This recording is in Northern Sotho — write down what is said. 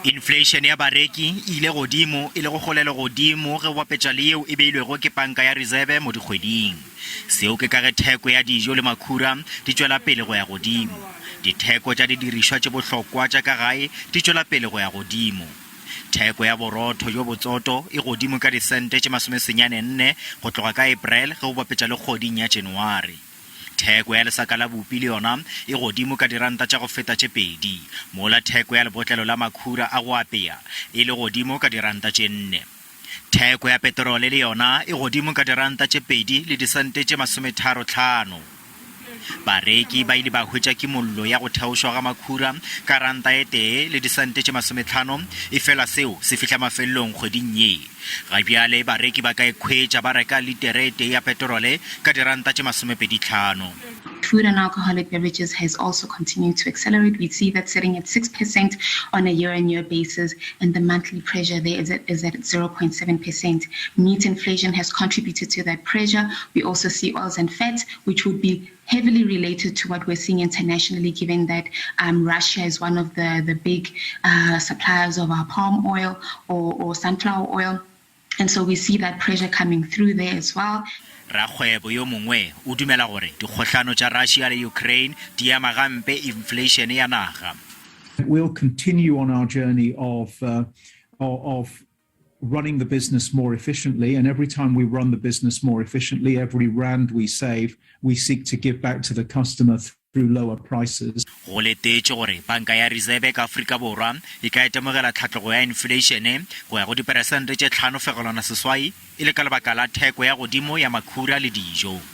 Infleišene ya bareki e ile godimo e le go golelo godimo ge o bapetša le yeo e beilwego ke Panka ya Risebe mo dikgweding. Seo ke ka ge theko ya dijo le makhura di tšwela pele go ya godimo. Ditheko tša didirišwa tše bohlokwa tša ka gae di tšwela pele go ya godimo. Theko ya borotho bjo botsoto e godimo ka disente tše masomesenyane-nne go tloga ka April ge o bapetša le kgoding ya January. Theko ya lesaka la bupi le yona e godimo ka diranta tša go feta tše pedi, mola theko ya lebotlelo la makhura a go apea e le godimo ka diranta tše nne. Theko ya peterole le yona e godimo ka diranta tše pedi le disente tše masometharo-tlhano. Bareki ba ile ba hwetša kimollo ya go theošwa ga makhura ka ranta e tee le disente tše masometlhano, efela seo se fihla mafelelong kgweding ye. Ga bjale bareki ba ka ikhwetša ba reka litere e tee ya peterole ka diranta tše masomepeditlhano. Food and alcoholic beverages has also continued to accelerate. We see that sitting at 6% on a year-on-year basis, and the monthly pressure there is at, is at 0.7%. Meat inflation has contributed to that pressure. We also see oils and fats, which would be heavily related to what we're seeing internationally, given that um, Russia is one of the, the big uh, suppliers of our palm oil or, or sunflower oil. And so we see that pressure coming through there as well. Rakgwebo yo mongwe o dumela gore dikgohlano tša Russia le Ukraine di ama gampe inflation ya naga. We'll continue on our journey of, uh, of running the business more efficiently. And every time we run the business more efficiently, every rand we save, we seek to give back to the customer through lower prices. Go letetšwe gore Panka ya Risebe ka Afrika Borwa e ka itemogela tlhatlogo ya infleišene go ya go diperesente tše 5.8 e le ka lebaka la theko ya godimo ya makhura le dijo.